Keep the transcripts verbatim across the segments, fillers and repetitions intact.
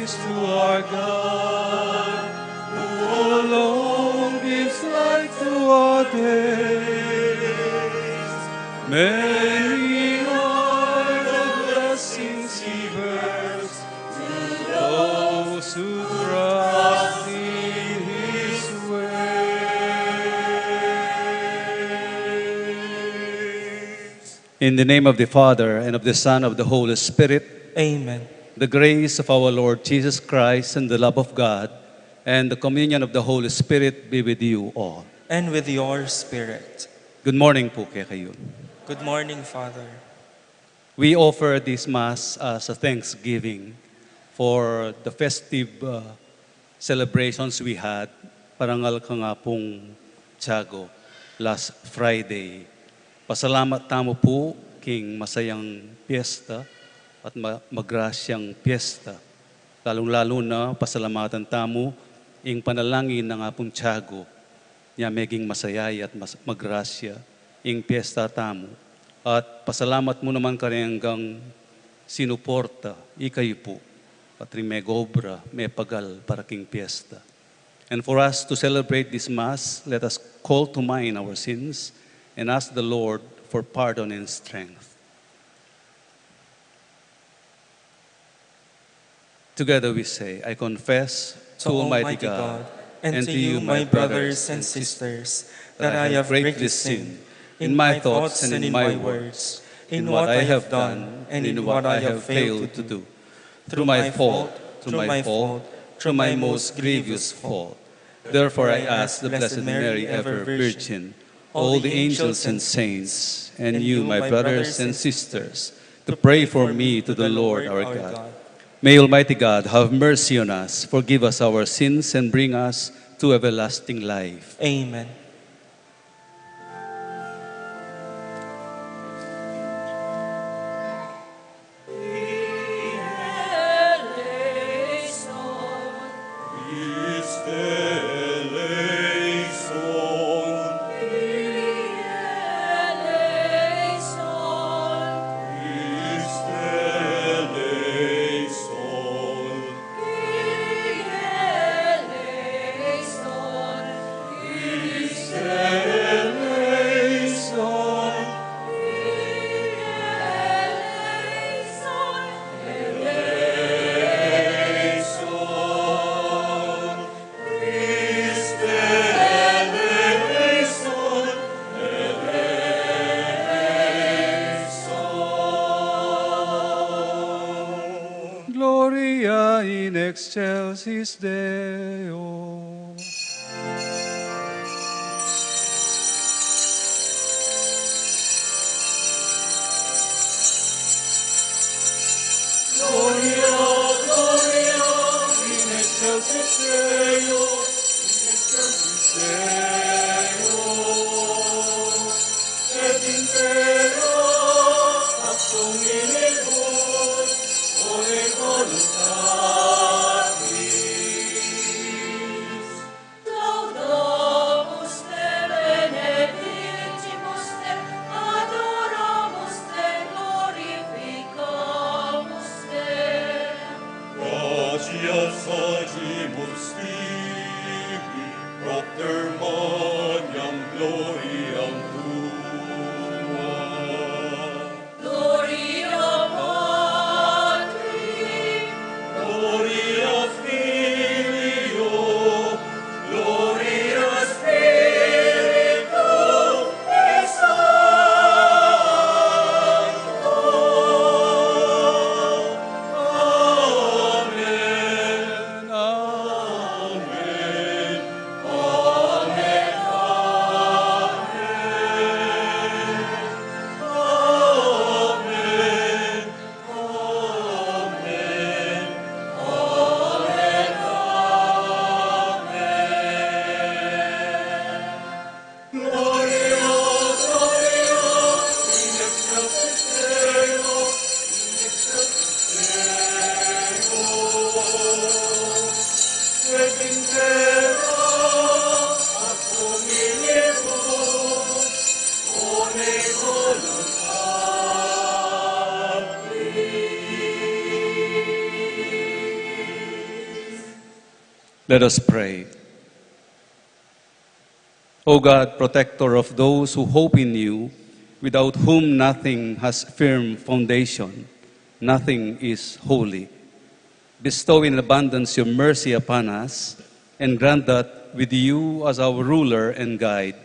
To our God, who alone gives light to our days. Many are the blessings he bears to those who trust in his ways. In the name of the Father, and of the Son, of the Holy Spirit. Amen. The grace of our Lord Jesus Christ, and the love of God, and the communion of the Holy Spirit be with you all. And with your spirit. Good morning po kekayu. Good morning, Father. We offer this Mass as a thanksgiving for the festive, uh, celebrations we had, parangal kang Apung Tiago last Friday. Pasalamat tamu pu king masayang piyesta at ma-, magrasyang piyesta. Lalung-lalu na, pasalamatan tamu ing panalangin nang Apung Tiago, nya meging masaya at mas-, magrasya ing piyesta tamu. At pasalamat mu naman karing anggang sinuporta, ikayu pu, at ring megobra, mepagal para king piyesta. And for us to celebrate this Mass, let us call to mind our sins and ask the Lord for pardon and strength. Together we say, I confess to Almighty God and to you, my brothers and sisters, that I have greatly sinned in my thoughts and in my words, in what I have done and in what I have failed to do. Through my fault, through my fault, through my most grievous fault. Therefore I ask the Blessed Mary, ever Virgin, all the angels and saints, and you, my brothers and sisters, to pray for me to the Lord our God. May Almighty God have mercy on us, forgive us our sins, and bring us to everlasting life. Amen. Gloria in excelsis Deo. Gloria, Gloria in excelsis Deo, in excelsis Deo, et in terra pax hominibus bonae voluntatis. Laudamus te, benedicimus te, adoramus te, glorificamus te. Gratias facimus tibi, propter magnam gloriam tuam. Gloria Patri, Gloria Filio, Gloria Spiritu Sancto. Amen. Amen. Let us pray. O God, protector of those who hope in you, without whom nothing has firm foundation, nothing is holy. Bestow in abundance your mercy upon us, and grant that, with you as our ruler and guide,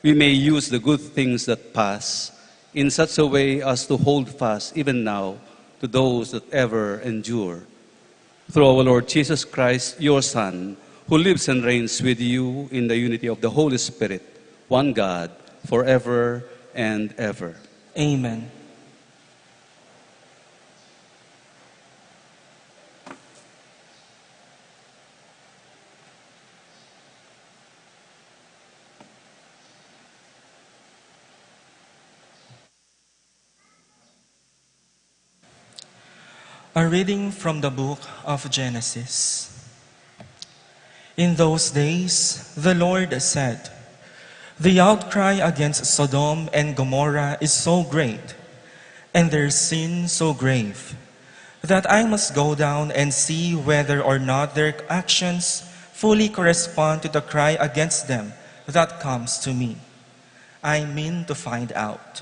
we may use the good things that pass in such a way as to hold fast even now to those that ever endure. Through our Lord Jesus Christ, your Son, who lives and reigns with you in the unity of the Holy Spirit, one God, forever and ever. Amen. A reading from the book of Genesis. In those days, the Lord said, "The outcry against Sodom and Gomorrah is so great, and their sin so grave, that I must go down and see whether or not their actions fully correspond to the cry against them that comes to me. I mean to find out."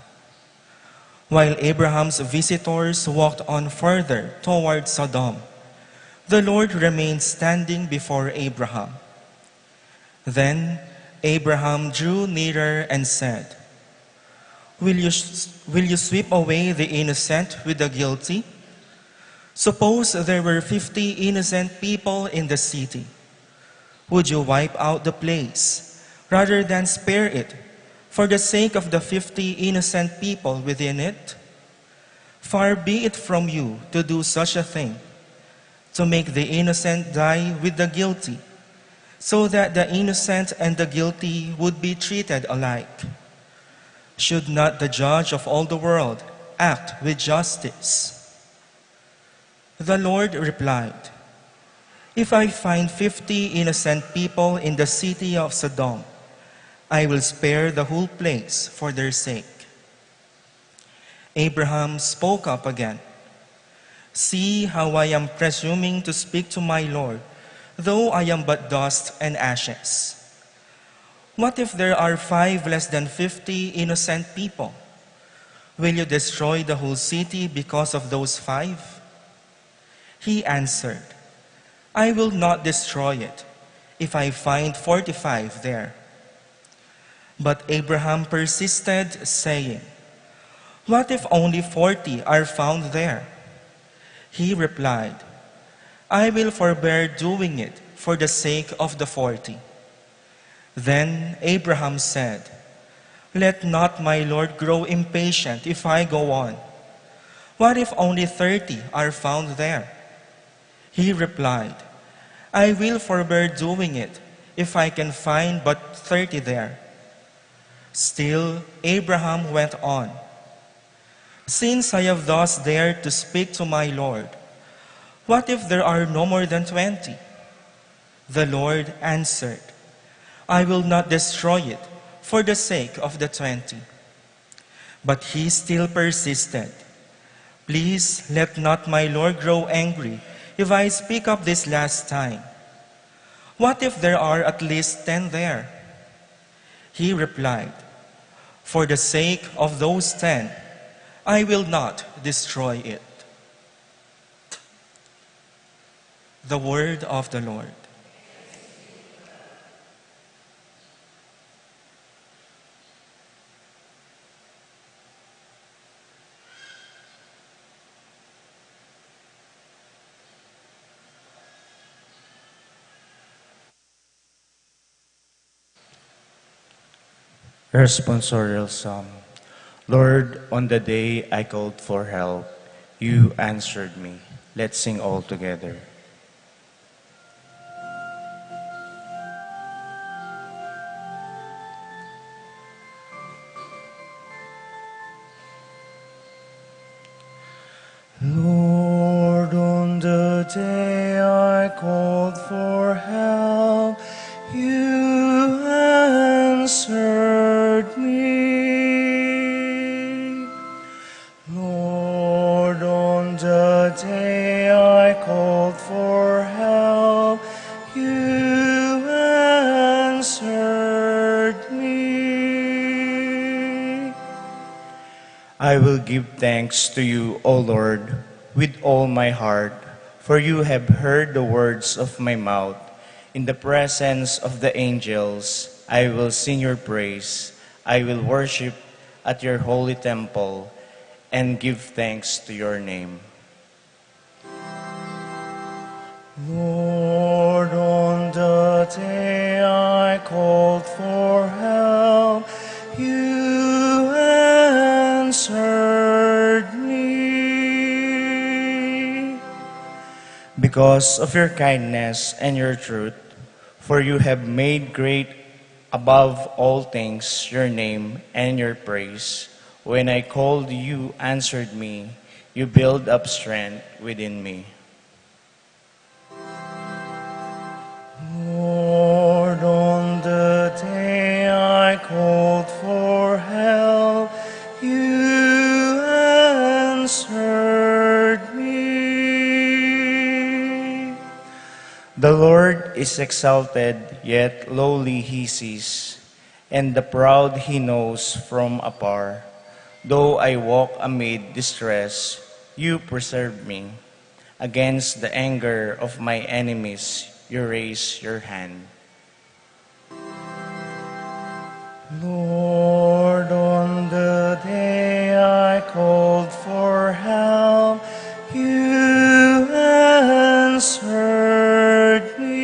While Abraham's visitors walked on further toward Sodom, the Lord remained standing before Abraham. Then Abraham drew nearer and said, "Will you, s- will you sweep away the innocent with the guilty? Suppose there were fifty innocent people in the city. Would you wipe out the place rather than spare it for the sake of the fifty innocent people within it? Far be it from you to do such a thing, to make the innocent die with the guilty, so that the innocent and the guilty would be treated alike. Should not the judge of all the world act with justice?" The Lord replied, "If I find fifty innocent people in the city of Sodom, I will spare the whole place for their sake." Abraham spoke up again. "See how I am presuming to speak to my Lord, though I am but dust and ashes. What if there are five less than fifty innocent people? Will you destroy the whole city because of those five?" He answered, "I will not destroy it if I find forty-five there." But Abraham persisted, saying, "What if only forty are found there?" He replied, "I will forbear doing it for the sake of the forty." Then Abraham said, "Let not my Lord grow impatient if I go on. What if only thirty are found there?" He replied, "I will forbear doing it if I can find but thirty there." Still, Abraham went on, "Since I have thus dared to speak to my Lord, what if there are no more than twenty?" The Lord answered, "I will not destroy it for the sake of the twenty." But he still persisted. "Please let not my Lord grow angry if I speak up this last time. What if there are at least ten there?" He replied, "For the sake of those ten, I will not destroy it." The word of the Lord. Responsorial Psalm. Lord, on the day I called for help, you answered me. Let's sing all together. Lord, on the day I called for help, you answered me. Lord, on the day I called for help, You answered me. I will give thanks to you, O Lord, with all my heart, for you have heard the words of my mouth. In the presence of the angels, I will sing your praise. I will worship at your holy temple and give thanks to your name. Lord, on the day I called for help, you answered me. Because of your kindness and your truth, for you have made great above all things your name and your praise. When I called, you answered me. You build up strength within me. Lord, on the day I called for help, you answered me. The Lord is exalted, yet lowly he sees, and the proud he knows from afar. Though I walk amid distress, you preserve me. Against the anger of my enemies, you raise your hand. Lord, on the day I called for help, you answered me.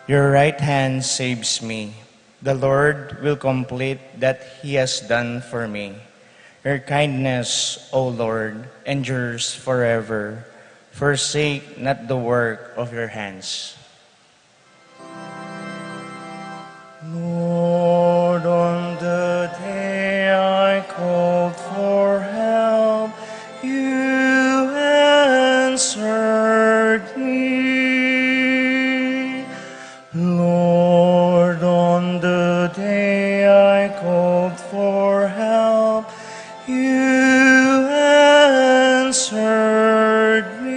Your right hand saves me. The Lord will complete that he has done for me. Your kindness, O Lord, endures forever. Forsake not the work of your hands. Lord, on the day I called for help, you answered me. Lord, on the day I called for help, you answered me.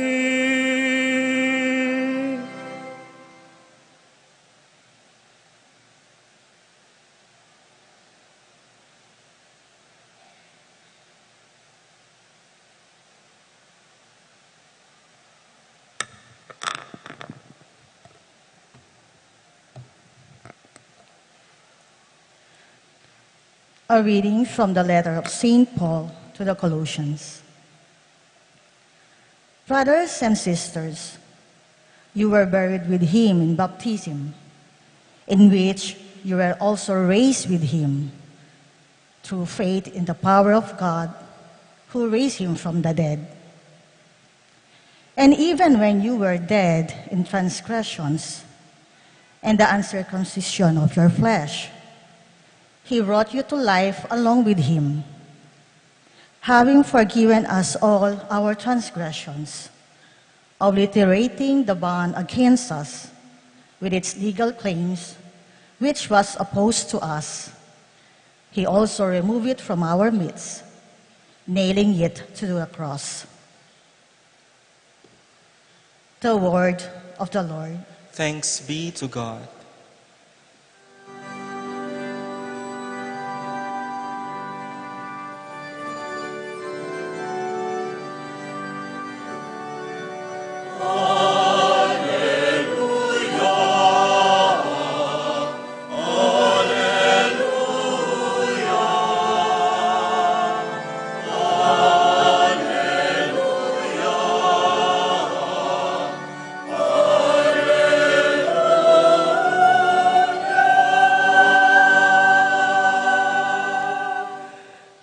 A reading from the letter of Saint Paul to the Colossians. Brothers and sisters, you were buried with him in baptism, in which you were also raised with him through faith in the power of God, who raised him from the dead. And even when you were dead in transgressions and the uncircumcision of your flesh, he brought you to life along with him, having forgiven us all our transgressions, obliterating the bond against us with its legal claims, which was opposed to us. He also removed it from our midst, nailing it to the cross. The word of the Lord. Thanks be to God.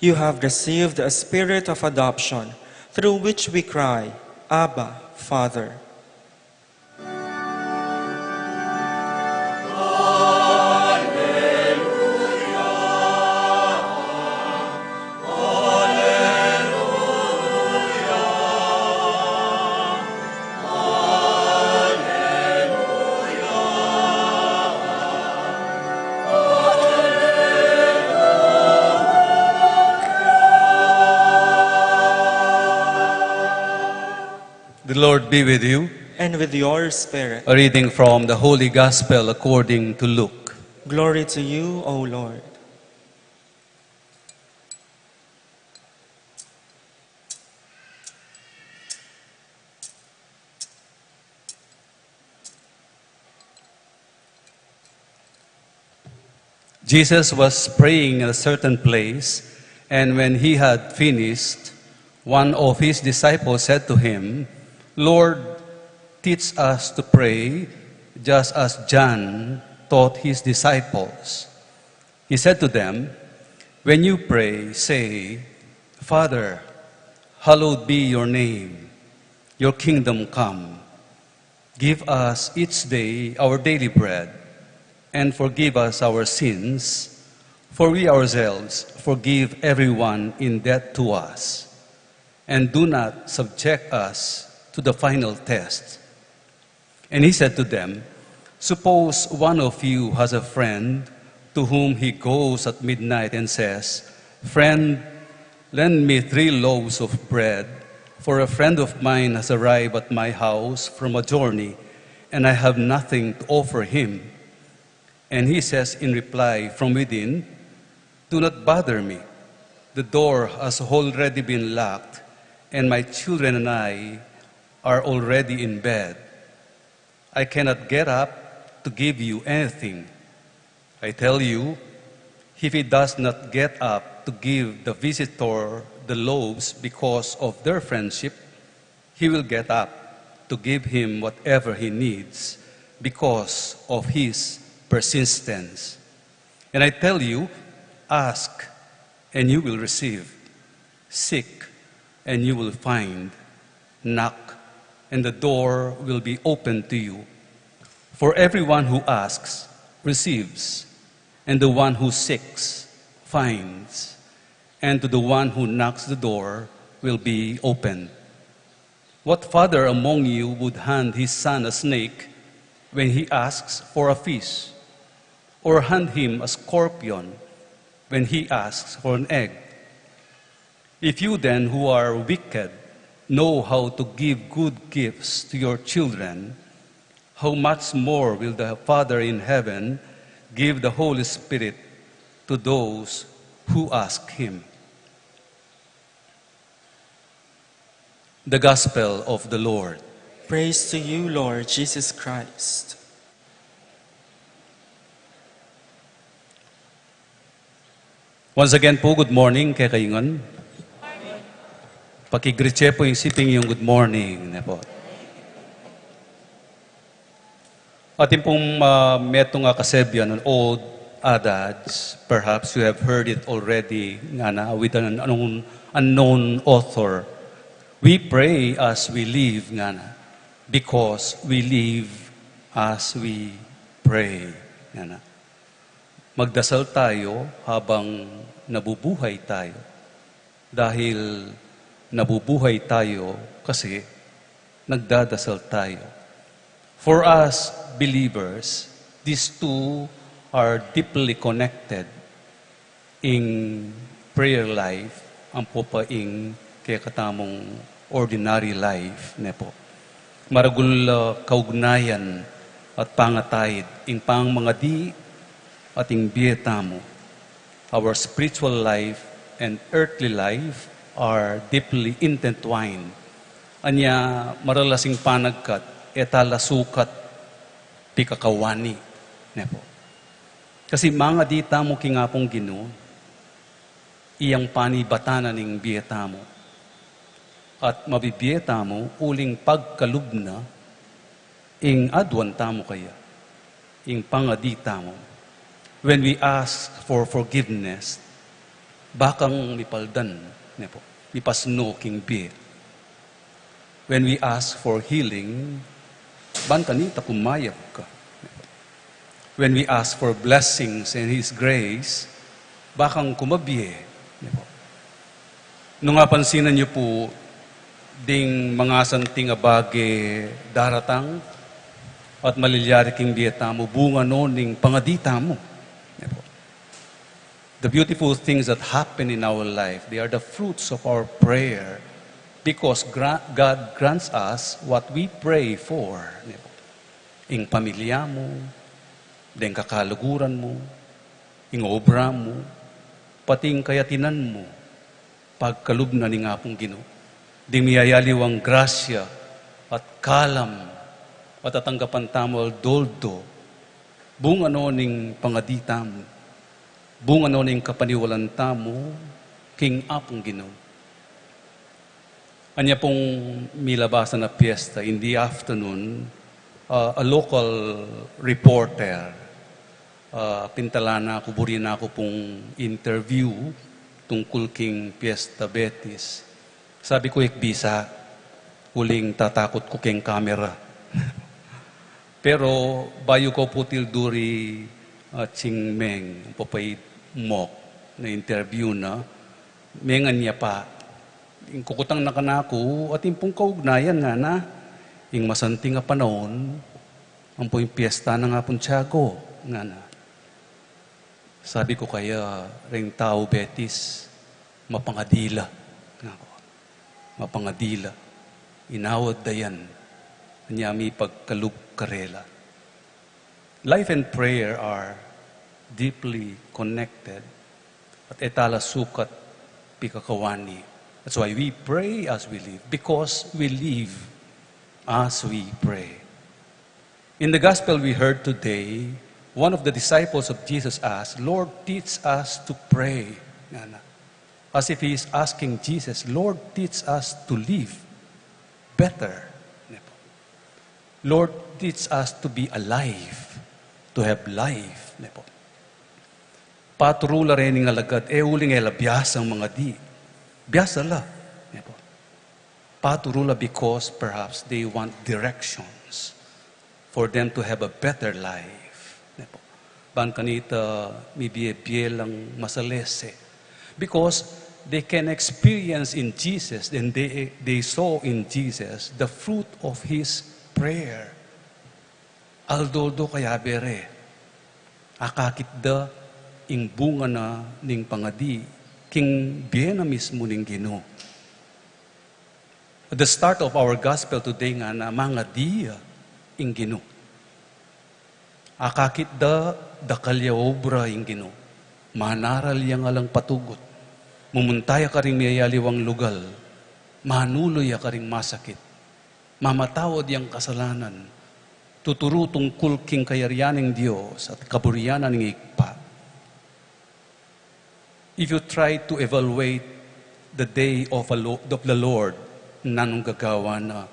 You have received a spirit of adoption, through which we cry, "Abba, Father." The Lord be with you. And with your spirit. A reading from the Holy Gospel according to Luke. Glory to you, O Lord. Jesus was praying in a certain place, and when he had finished, one of his disciples said to him, "Lord, teach us to pray, just as John taught his disciples." He said to them, "When you pray, say, 'Father, hallowed be your name. Your kingdom come. Give us each day our daily bread, and forgive us our sins, for we ourselves forgive everyone in debt to us. And do not subject us to the final test.'" And he said to them, "Suppose one of you has a friend to whom he goes at midnight and says, 'Friend, lend me three loaves of bread, for a friend of mine has arrived at my house from a journey, and I have nothing to offer him.' And he says in reply from within, 'Do not bother me. The door has already been locked, and my children and I are already in bed. I cannot get up to give you anything.' I tell you, if he does not get up to give the visitor the loaves because of their friendship, he will get up to give him whatever he needs because of his persistence. And I tell you, ask, and you will receive. Seek, and you will find. Knock, and the door will be opened to you. For everyone who asks receives, and the one who seeks finds, and to the one who knocks the door will be opened. What father among you would hand his son a snake when he asks for a fish, or hand him a scorpion when he asks for an egg? If you then, who are wicked, know how to give good gifts to your children, how much more will the Father in heaven give the Holy Spirit to those who ask him?" The Gospel of the Lord. Praise to you, Lord Jesus Christ. Once again po, good morning kekayu ngan. Pakigreet ye po ing siping yung good morning, ne po. Atin pung, ah, metung a kasabian, an old adage, perhaps you have heard it already, ngana, with an unknown, unknown author. "We pray as we live," ngana, "because we live as we pray," ngana. Magdasal tayo habang nabubuhay tayo. Dahil nabubuhay tayo kasi nagdadasal tayo. For us believers, these two are deeply connected. Ing prayer life, ampo pa ing kekatamung ordinary life, ne po. Maragul, ah, kaugnayan at pangataid ing pamangadi at ing bie tamu. Our spiritual life and earthly life are deeply intertwined. Anya, maralas ing panagkat, e ta la sukat pikakawani, ne po. Kasi mangadi tamu king Apung Ginu, iyang panibatan na ning bie tamu. At mabibie tamu uling pagkalub na ing aduan tamu kaya, ing pangadi tamu. When we ask for forgiveness, bakang mipaldan, ne po, mipasno king bie. When we ask for healing, ban kanita kumayap ka. When we ask for blessings and His grace, bakang kumabie. Nung apansinan yu pu, ding mangasanting a bage daratang at malilyari king bie tamu, bunga no ning pangadi tamu. The beautiful things that happen in our life, they are the fruits of our prayer. Because gra-, God grants us what we pray for. Ing pamilya mu, deng kakaluguran mu, ing obra mu, pati ing kayatinan mu, pagkalub na ning Apung Ginu. Ding miyayaliwang grasya at kalam at tatanggapan tamu aldo-aldo, bunga no ning pangadi tamu, bunga no ning kapaniwalan tamu king Apung Ginu. Anya pung milabasan a piyesta, in the afternoon, uh, a local reporter, uh, pintala na ku, buri na ku pung interview tungkul king Piyesta Betis. Sabi ku, e ku bisa, uling tatakut ku king kamera. Pero bayu ku pu tildu ri, uh, Ching Meng, papaid mok na interview na, mengan ya pa. Ing kukutang na kanaku, atin pung kaugnayan, ngana, ing masanting a panaun, ampo ing piyesta na ning Apung Tiago, ngana. Sabi ku kaya, ring tau Betis, mapangadi la, ngana ku. Mapangadi la. Inawad da yan. Anya mipagkalub karela. Life and prayer are deeply connected. At e ta la sukat pikakawani. That's why we pray as we live, because we live as we pray. In the gospel we heard today, one of the disciples of Jesus asked, "Lord, teach us to pray." Ngana. As if he is asking Jesus, "Lord, teach us to live better." Ne pu. "Lord, teach us to be alive, to have life." Ne pu. Paturu la reni ring alagad, e uling e la biasang mangadi. Biasa la. Ne pu. Paturu la because perhaps they want directions for them to have a better life. Ne pu. Ban kanita mibie-bie lang masalese. Because they can experience in Jesus, and they, they saw in Jesus the fruit of his prayer. Aldo-aldo kayabe re, akakit da ing bunga na ning pangadi, king bie na mismu ning Ginu. At the start of our gospel today, ngana, mangadi ya ing Ginu. Akakit da dakal ya obra ing Ginu. Manaral yang alang patugut. Mumunta ya karing miyayaliwang lugal. Manulu ya karing masakit. Mamatawad yang kasalanan. Tuturu tungkul king kayarian ning Dios at kaburian ning Ibpa. If you try to evaluate the day of, a lo-, of the Lord, nanung gagawan na,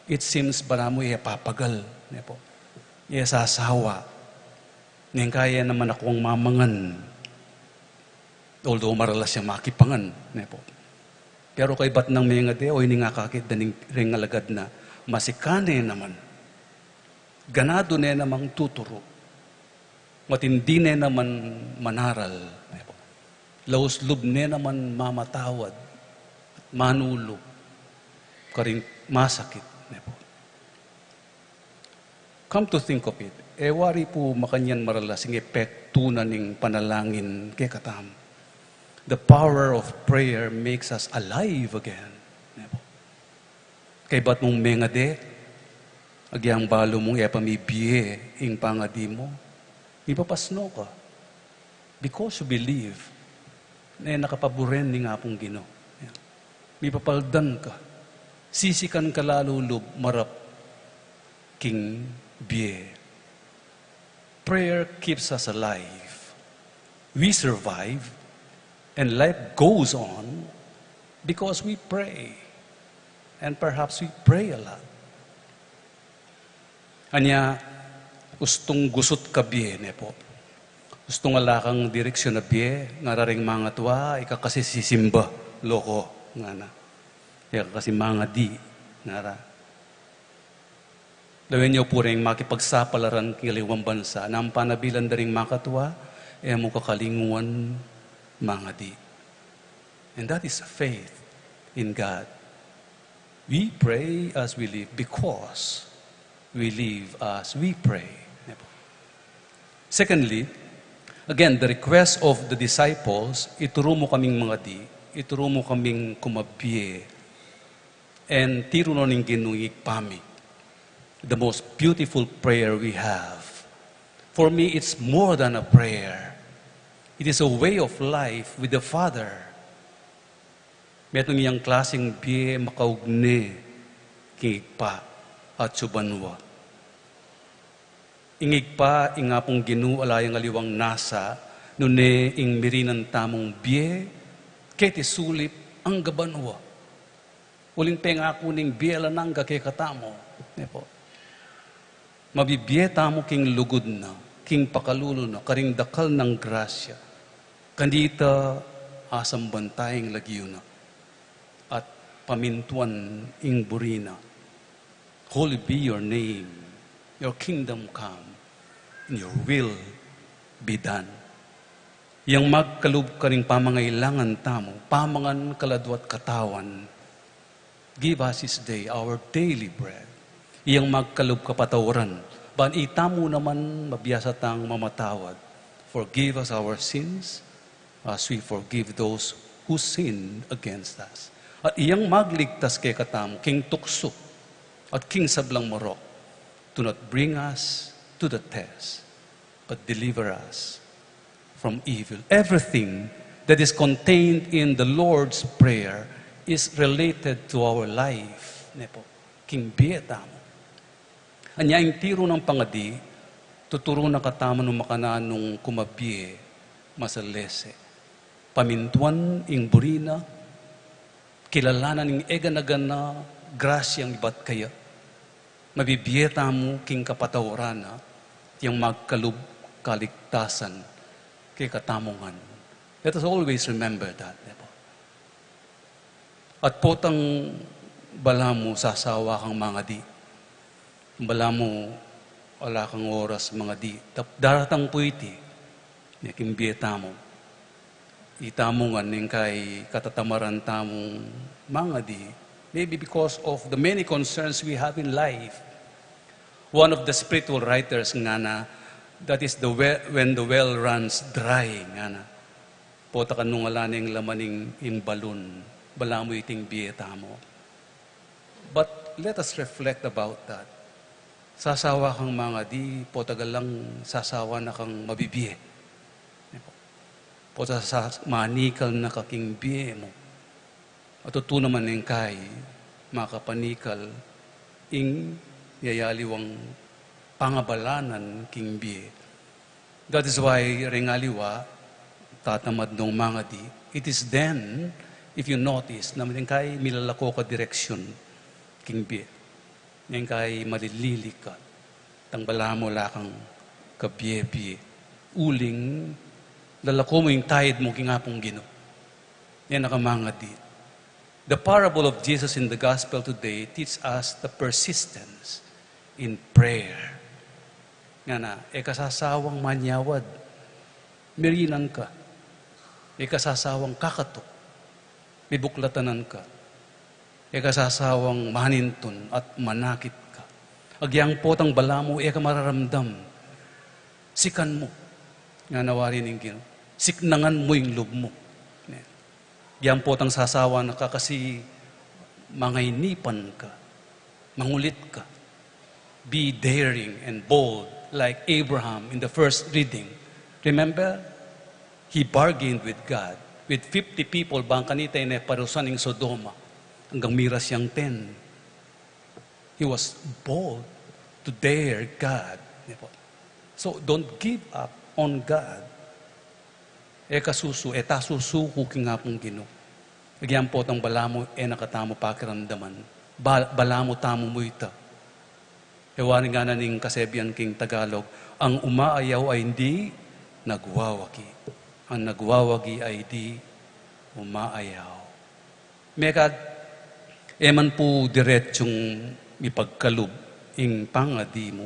it seems balamu e papagal, ne pu. E sasawa. Neng kaya naman akung mamangan. Although maralas ya makipangan, ne pu. Pero kaybat nang mengade, o ini nga akakit da ning, ring alagad na, masikan ne naman. Ganadu ne namang tuturu. Matindi ne naman manaral, ne pu. Laus lub ne naman mamatawad at manulu karing masakit, ne pu. Come to think of it, e wari pu makanyan maralas ing epektu na ning panalangin kekatamu. The power of prayer makes us alive again, ne pu. Kaybat mung mengade, agyang balu mung e pa mibie ing pangadi mu, mipapasno ka. Because you believe, ne na kapaburen ning Apung Ginu. Mipapaldan ka. Sisikan ka lalu lub marap king bie. Prayer keeps us alive. We survive, and life goes on because we pray. And perhaps we pray a lot. Anya, ustung gusut ka bie, ne pu. Ustung ala kang direksyon a bie, ngara ring mangatua, ika kasi sisimba, loko, ngana. Ika kasi mangadi, ngara. Lawen yu pu ring makipagsapalaran king aliwang bansa, nung panabilan da ring makatua, e mu kakalingwan mangadi. And that is faith in God. We pray as we live because we live as we pray. Secondly, again, the request of the disciples, ituru mu kaming mangadi, ituru mu kaming kumabie. And tiru no ning Ginu, Ibpa mi, the most beautiful prayer we have. For me, it's more than a prayer. It is a way of life with the Father. Metung yang klaseng bie makaugne king Ibpa at subanua. Ing Ibpa, ing Apung Ginu, ala yang aliwang nasa, nune ing mirinan tamung bie keti sulip angga banua. Uling pengaku ning bie la nang kekatamu, ne pu. Mabibie tamu king lugud na, king pakalulu na, karing dakal nang grasya. Kanita asamban taya ing lagyu na at pamintuan ing buri na. Holy be your name, your kingdom come, and your will be done. Yang magkalub karing pamangailangan tamu, pamangan, kaladua at katawan. Give us this day our daily bread. Yang magkalub kapatawaran, ban itamu naman mabiasa tang mamatawad. Forgive us our sins, as we forgive those who sin against us. At iyang magligtas kekatamu king tuksu at king sablang marok. Do not bring us to the test, but deliver us from evil. Everything that is contained in the Lord's Prayer is related to our life, ne pu, king bie tamu. Anya ing tiru nang pangadi, tuturu na katamu nung makananu nung kumabie, masalese. Pamintuan ing buri na, kilalanan ing eganagan na grasyang ibat kaya. Mabibie tamu king kapatawaran na, yang magkalub kaligtasan kekatamu ngan. Let us always remember that, ne pu. At potang balamu sasawa kang mangadi. Balamu ala kang oras mangadi. Tap-, daratang pu iti, ne king bie tamu. Itamu ngan ning kai katatamaran tamung mangadi. Maybe because of the many concerns we have in life. One of the spiritual writers ngana, that is the well, when the well runs dry, ngana. Pota ka nung ala neng laman ing, ing balun, balamu iting bie tamu. But let us reflect about that. Sasawa kang mangadi, pota galang sasawa na kang mabibie. Pota sa-, manikal na ka king bie mu. At tutu naman ning kai, makapanikal, ing yayaliwang pangabalanan king bie. That is why, reng aliwa, tatamad nung mangadi. It is then, if you notice, na ning kai milalako ka direksyon king bie. Ning kai malilili ka. Tang balamu ala kang kabie-bie. Uling, lalako mu ing tayid mu king Apung Ginu. Yan na ka mangadi. The parable of Jesus in the gospel today teach us the persistence in prayer. Ngana, e ka sasawang manyawad, mirinan ka. E ka sasawang kakatuk, mibuklatanan ka. E ka sasawang manintun at manakit ka. Agyang potang balamu, e ka mararamdam, sikan mu. Ngana wari ning Ginu, siknangan mu ing lub mu. Yan. Agyang potang sasawa na ka kasi mangainipan ka, mangulit ka. Be daring and bold like Abraham in the first reading. Remember, he bargained with God. With fifty people, bang kanita ine parusan ing Sodoma. Anggang miras yang ten. He was bold to dare God. So, don't give up on God. E ka susu, e ta susuku king Apung Ginu. Agyang potang balamu, e na katamu pakiramdaman. Ba-, balamu tamu mu ita. E wari ngana ning kasebian king Tagalog, ang umaayaw ay di nagwawagi. Ang nagwawagi ay di umaayaw. Mekad, e man pu diretsung mipagkalub ing pangadi mu,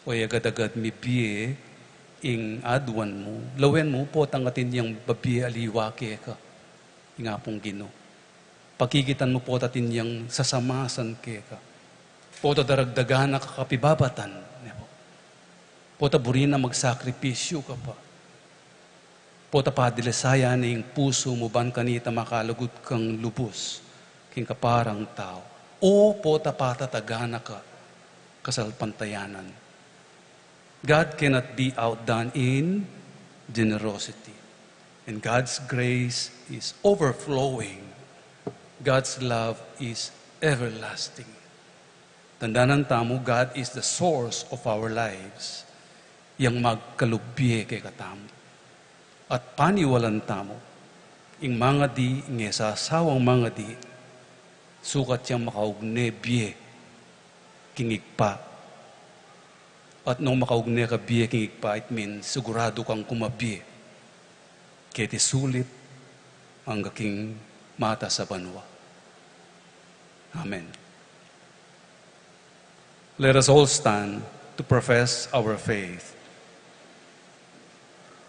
o e agad-agad mibie ing aduan mu, lawen mu, potang atin yang babie aliwa keka, ing Apung Ginu. Pakikitan mu pota atin yang sasamasan keka. Pota daragdagan na ka kapibabatan, ne pu. Pota buri na magsakripisyu ka pa. Pota padilisaya ne ing pusu mu ban kanita makalugud kang lubus king kaparang tau. O pota patatagan na ka kasalpantayanan. God cannot be outdone in generosity. And God's grace is overflowing. God's love is everlasting. Tandanan tamu, God is the source of our lives. Yang magkalub bie kekatamu. At paniwalan tamu, ing mangadi, ing e sasawang mangadi, sukat yang makaugne bie king Ibpa. At nung makaugne ka bie king Ibpa, it means siguradu kang kumabie keti sulip angga king matas a banua. Amen. Let us all stand to profess our faith.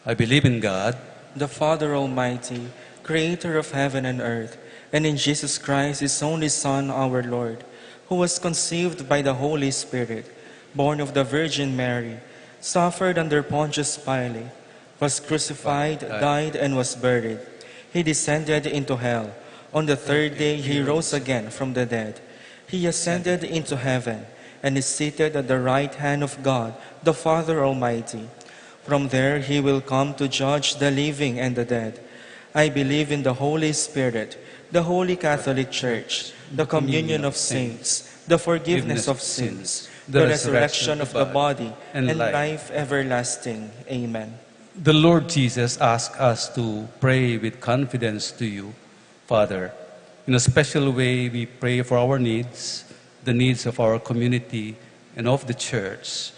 I believe in God, the Father Almighty, creator of heaven and earth, and in Jesus Christ, his only Son, our Lord, who was conceived by the Holy Spirit, born of the Virgin Mary, suffered under Pontius Pilate, was crucified, died, and was buried. He descended into hell. On the third day he rose again from the dead. He ascended into heaven and is seated at the right hand of God, the Father Almighty. From there he will come to judge the living and the dead. I believe in the Holy Spirit, the Holy Catholic Church, the communion of saints, the forgiveness of sins, the resurrection of the body, and life everlasting. Amen. The Lord Jesus asks us to pray with confidence to you, Father. In a special way, we pray for our needs, the needs of our community, and of the church.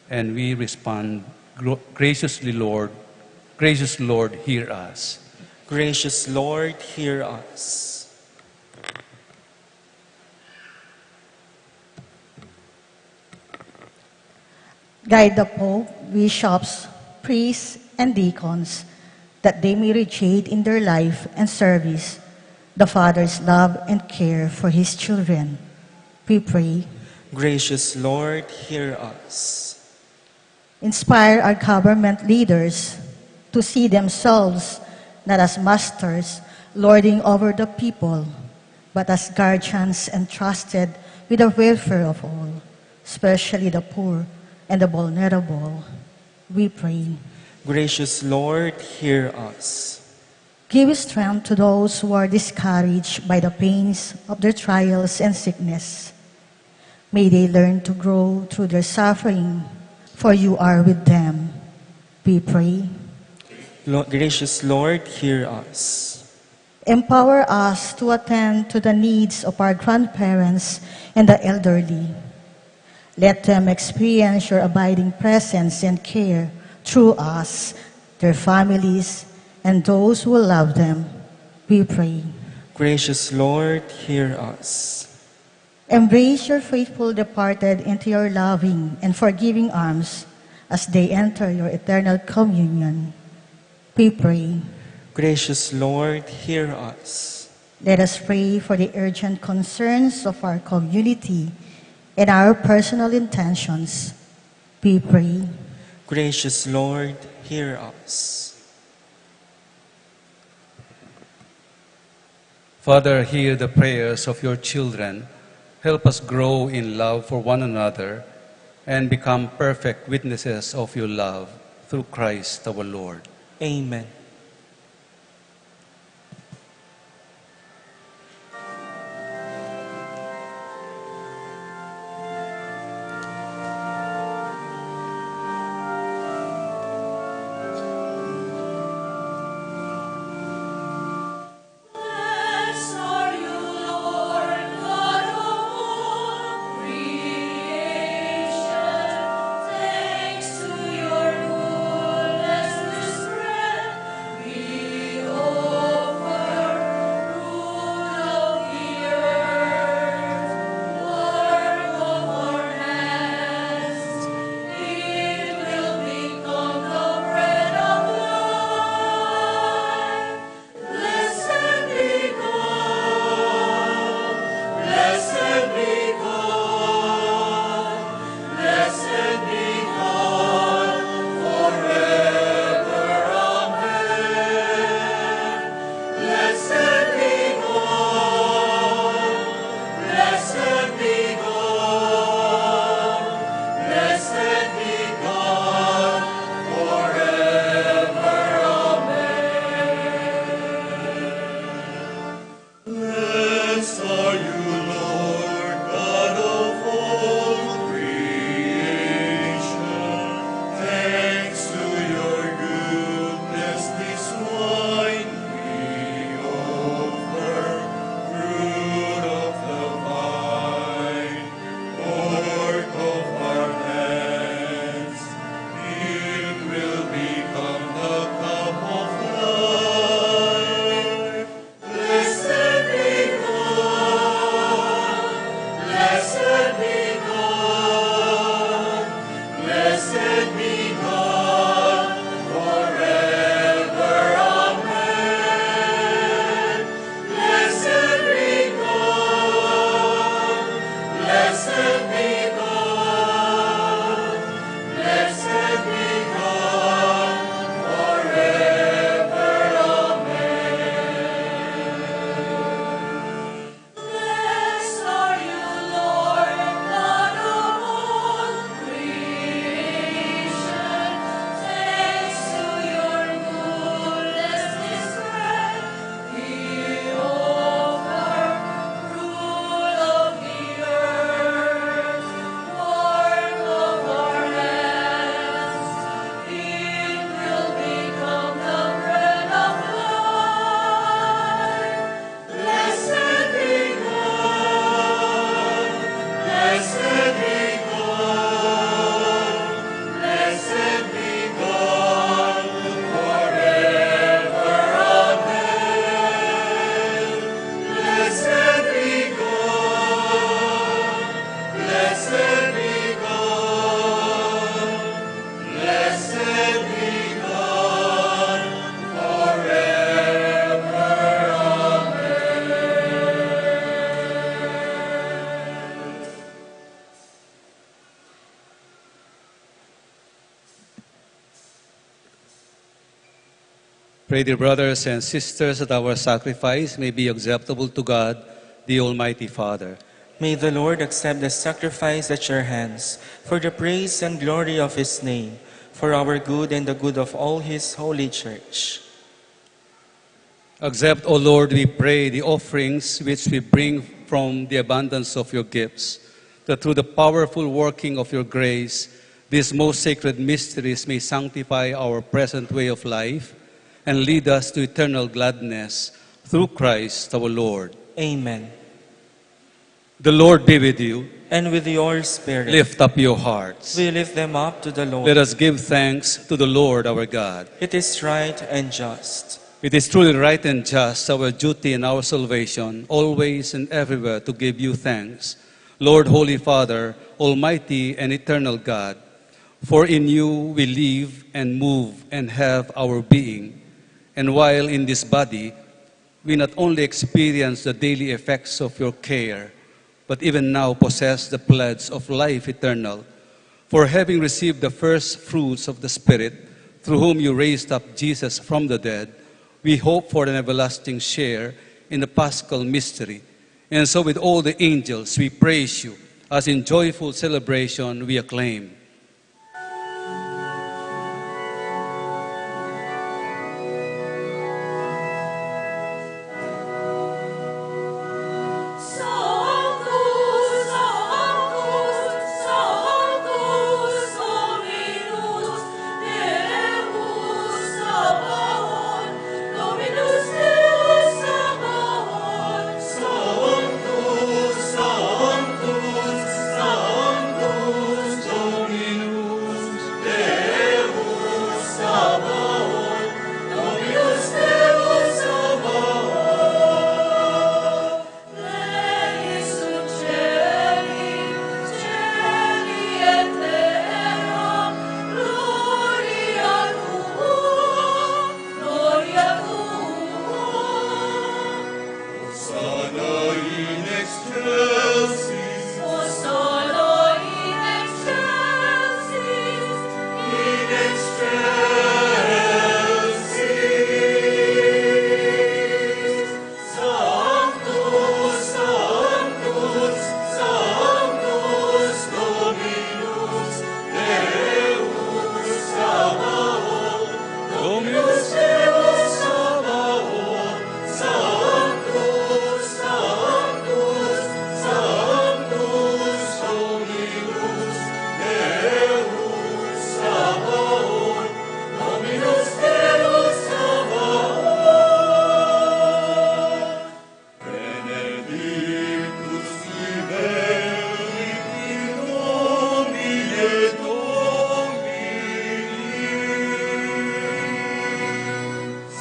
And we respond, "Gro-, graciously, Lord, gracious Lord, hear us." Gracious Lord, hear us. Guide the Pope, bishops, priests, and deacons, that they may radiate in their life and service the Father's love and care for his children. We pray. Gracious Lord, hear us. Inspire our government leaders to see themselves not as masters lording over the people, but as guardians entrusted with the welfare of all, especially the poor and the vulnerable. We pray. Gracious Lord, hear us. Give strength to those who are discouraged by the pains of their trials and sickness. May they learn to grow through their suffering, for you are with them. We pray. Lo-, gracious Lord, hear us. Empower us to attend to the needs of our grandparents and the elderly. Let them experience your abiding presence and care through us, their families, and those who love them. We pray. Gracious Lord, hear us. Embrace your faithful departed into your loving and forgiving arms as they enter your eternal communion. We pray. Gracious Lord, hear us. Let us pray for the urgent concerns of our community and our personal intentions. We pray. Gracious Lord, hear us. Father, hear the prayers of your children. Help us grow in love for one another and become perfect witnesses of your love through Christ our Lord. Amen. Pray, dear brothers and sisters, that our sacrifice may be acceptable to God, the Almighty Father. May the Lord accept the sacrifice at your hands for the praise and glory of his name, for our good and the good of all his holy church. Accept, O Lord, we pray, the offerings which we bring from the abundance of your gifts, that through the powerful working of your grace, these most sacred mysteries may sanctify our present way of life and lead us to eternal gladness, through Christ our Lord. Amen. The Lord be with you. And with your spirit. Lift up your hearts. We lift them up to the Lord. Let us give thanks to the Lord our God. It is right and just. It is truly right and just, our duty and our salvation, always and everywhere to give you thanks, Lord, Holy Father, Almighty and eternal God. For in you we live and move and have our being. And while in this body, we not only experience the daily effects of your care, but even now possess the pledge of life eternal. For having received the first fruits of the Spirit, through whom you raised up Jesus from the dead, we hope for an everlasting share in the Paschal mystery. And so, with all the angels, we praise you, as in joyful celebration we acclaim. Hosanna in excelsis. Hosanna in excelsis. In excelsis. Sanctus, Sanctus, Sanctus Dominus Deus Sabaoth. Dominus Deus Sabaoth. Sanctus, Sanctus, Sanctus Dominus Deus Sabaoth. Dominus Deus Sabaoth. Benedictus qui venit in nomine Domini.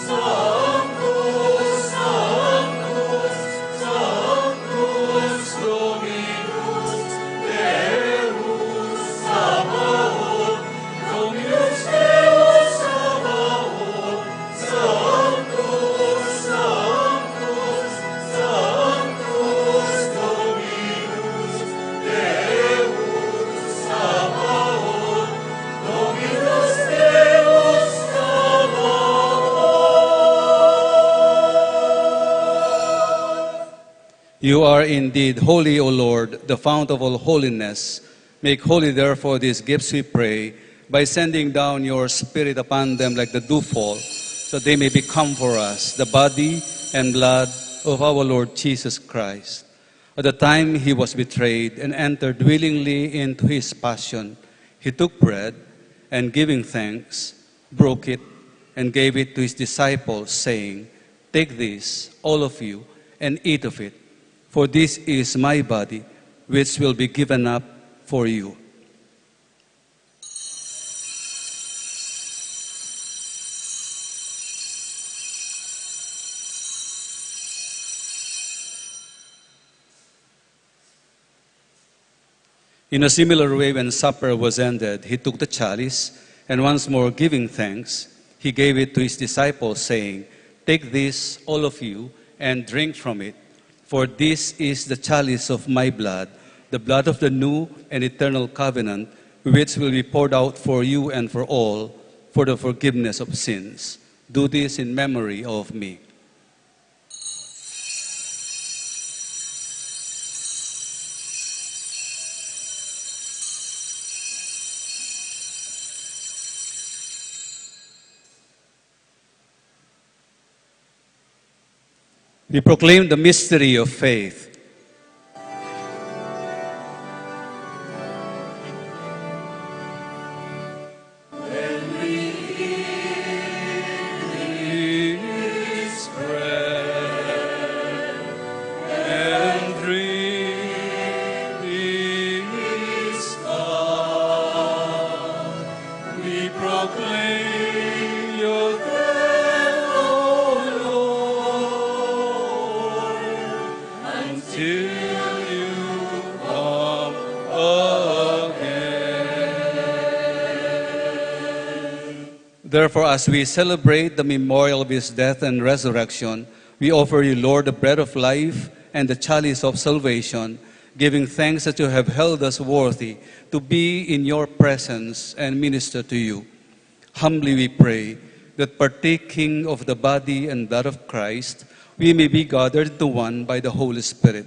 Sanctus, Sanctus, Sanctus Dominus Deus Sabaoth, Dominus Deus Sabaoth, Sanctus, Sanctus, Sanctus Dominus Deus Sabaoth, Dominus Deus Sabaoth. You are indeed holy, O Lord, the fount of all holiness. Make holy, therefore, these gifts, we pray, by sending down your Spirit upon them like the dewfall, so that they may become for us the body and blood of our Lord Jesus Christ. At the time he was betrayed and entered willingly into his passion, he took bread and, giving thanks, broke it and gave it to his disciples, saying, "Take this, all of you, and eat of it, for this is my body, which will be given up for you." In a similar way, when supper was ended, he took the chalice, and once more giving thanks, he gave it to his disciples, saying, "Take this, all of you, and drink from it, for this is the chalice of my blood, the blood of the new and eternal covenant, which will be poured out for you and for all for the forgiveness of sins. Do this in memory of me. We proclaim the mystery of faith. We proclaim your death, O Lord, until you come again. Therefore, as we celebrate the memorial of his death and resurrection, we offer you, Lord, the bread of life and the chalice of salvation, giving thanks that you have held us worthy to be in your presence and minister to you. Humbly we pray that, partaking of the body and blood of Christ, we may be gathered into one by the Holy Spirit.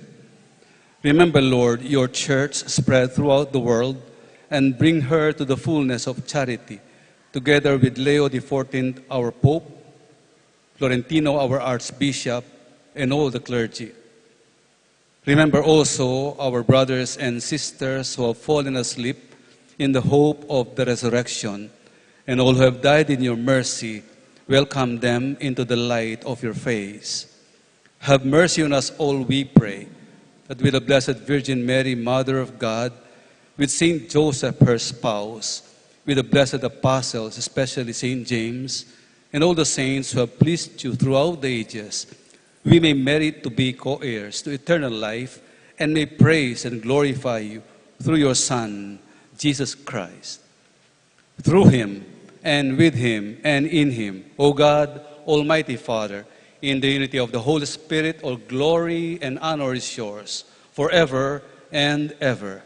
Remember, Lord, your church spread throughout the world, and bring her to the fullness of charity, together with Leo the fourteenth, our Pope, Florentino, our Archbishop, and all the clergy. Remember also our brothers and sisters who have fallen asleep in the hope of the resurrection, and all who have died in your mercy. Welcome them into the light of your face. Have mercy on us all, we pray, that with the Blessed Virgin Mary, Mother of God, with Saint Joseph, her spouse, with the blessed apostles, especially Saint James, and all the saints who have pleased you throughout the ages, we may merit to be co-heirs to eternal life, and may praise and glorify you through your Son, Jesus Christ. Through him, and with him, and in him, O God, Almighty Father, in the unity of the Holy Spirit, all glory and honor is yours, forever and ever.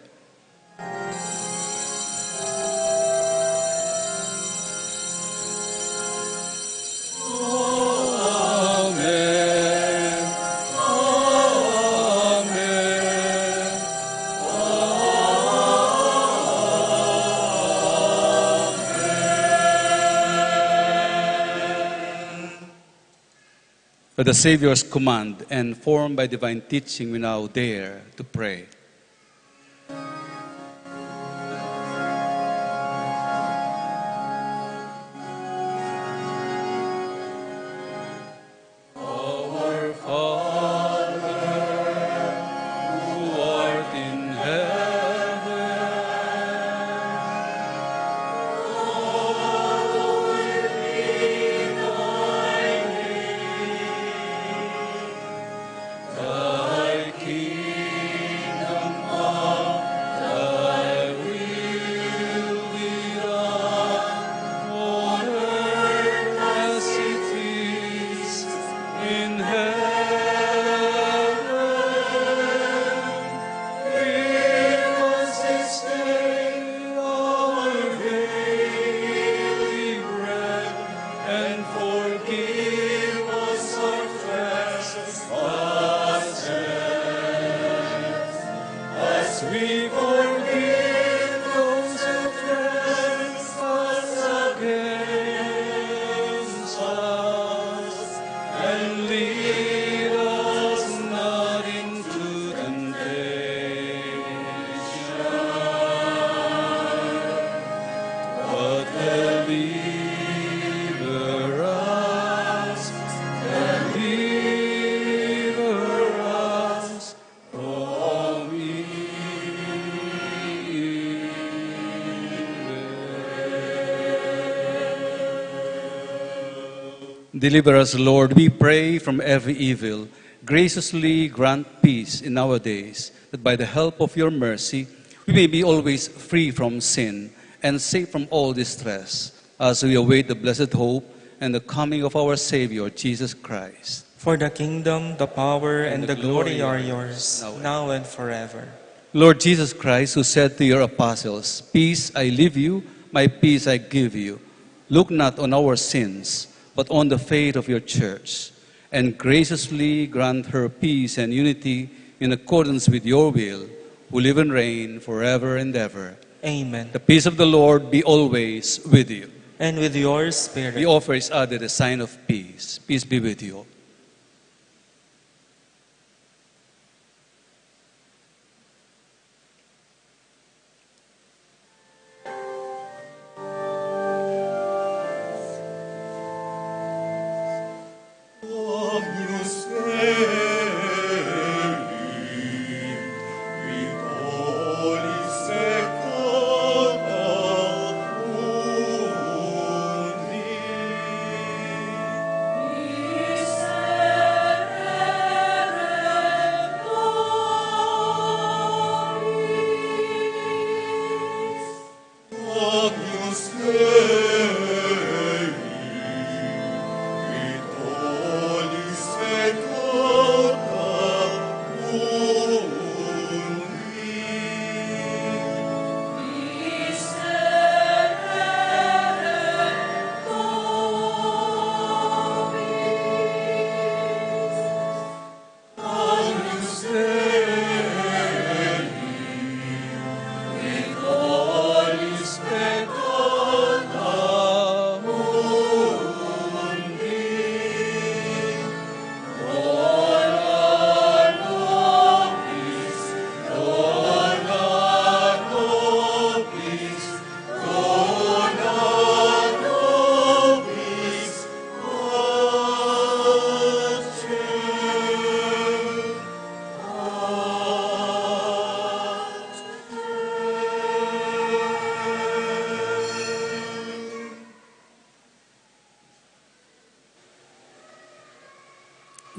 Amen. Amen. Amen. By the Savior's command and formed by divine teaching, we now dare to pray. Our Father, who art in heaven, hallowed be thy name. Thy kingdom come, thy will be done on earth as it is in heaven. Give us this day our daily bread, and forgive us our trespasses, as we forgive those who trespass against us, and lead us not into temptation, but deliver us, deliver us from evil. Deliver us, Lord, we pray, from every evil. Graciously grant peace in our days, that by the help of your mercy we may be always free from sin and safe from all distress, as we await the blessed hope and the coming of our Savior, Jesus Christ. For the kingdom, the power, and the glory are yours, now and forever. Lord Jesus Christ, who said to your apostles, "Peace I leave you, my peace I give you," look not on our sins, but on the faith of your church, and graciously grant her peace and unity in accordance with your will, who live and reign forever and ever. Amen. The peace of the Lord be always with you. And with your spirit. We offer each other the sign of peace. Peace be with you.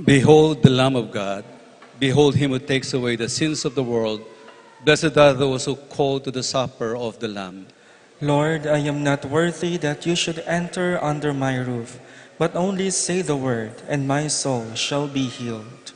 Behold the Lamb of God. Behold him who takes away the sins of the world. Blessed are those who call to the supper of the Lamb. Lord, I am not worthy that you should enter under my roof, but only say the word, and my soul shall be healed.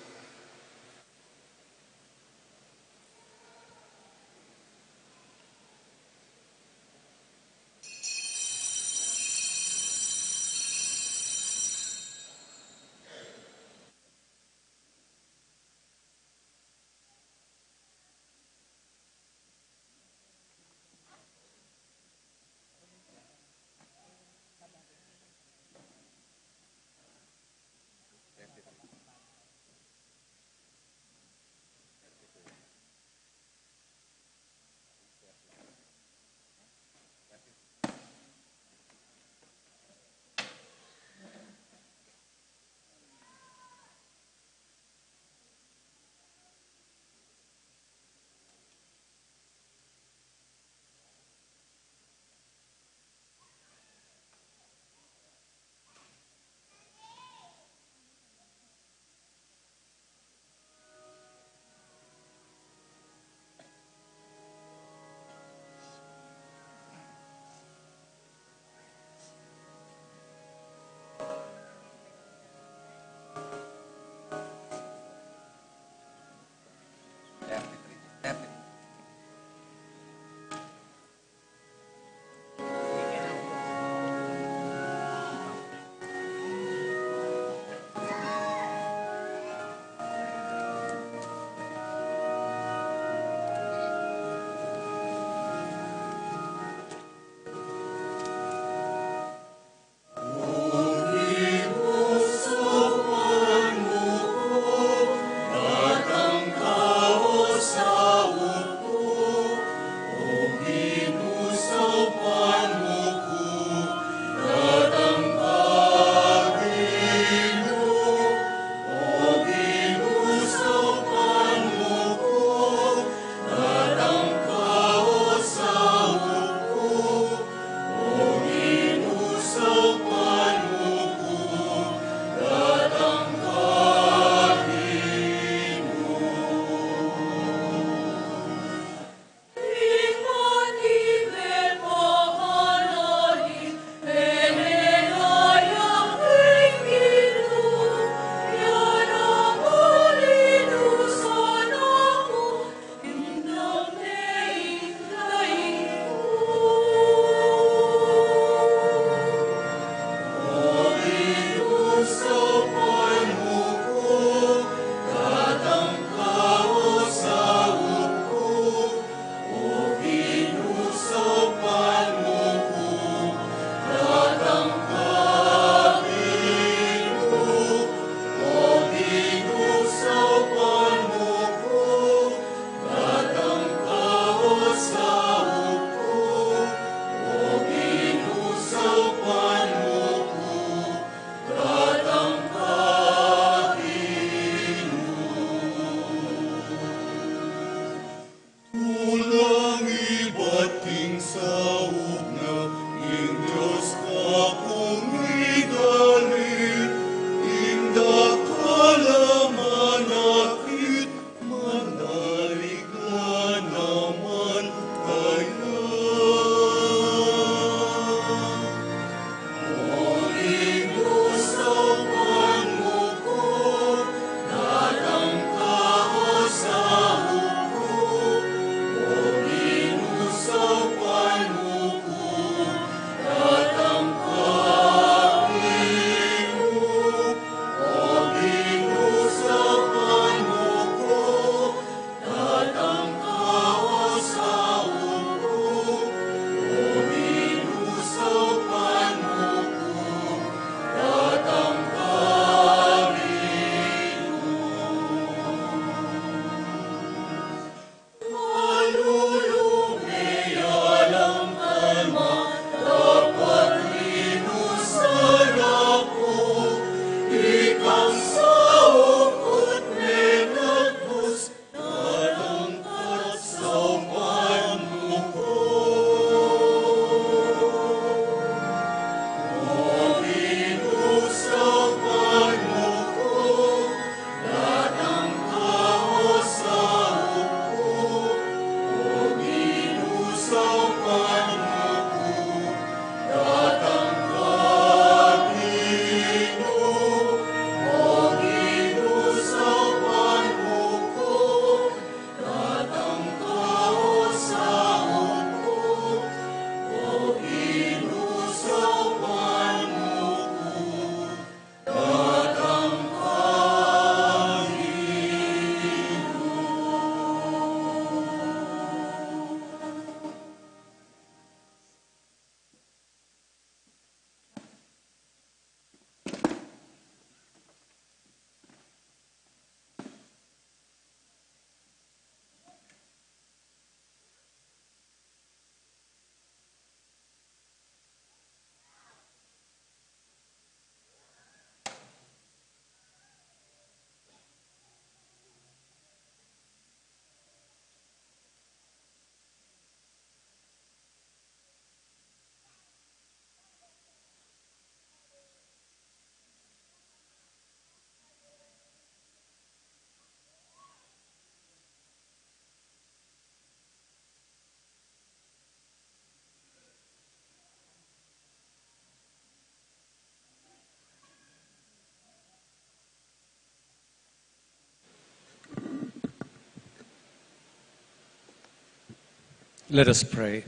Let us pray.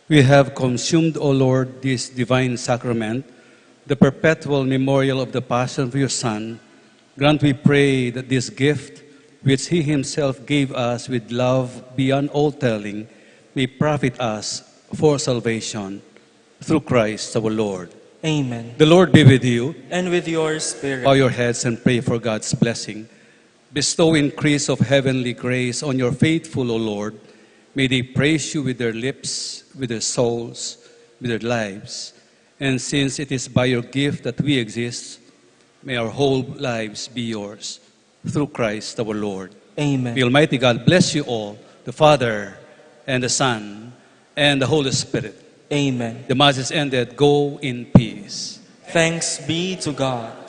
We have consumed, O Lord, this divine sacrament, the perpetual memorial of the passion of your Son. Grant, we pray, that this gift, which he himself gave us with love beyond all telling, may profit us for salvation through Christ our Lord. Amen. The Lord be with you. And with your spirit. Bow your heads and pray for God's blessing. Bestow increase of heavenly grace on your faithful, O Lord. May they praise you with their lips, with their souls, with their lives. And since it is by your gift that we exist, may our whole lives be yours. Through Christ our Lord. Amen. The Almighty God bless you all, the Father, and the Son, and the Holy Spirit. Amen. The Mass is ended. Go in peace. Thanks be to God.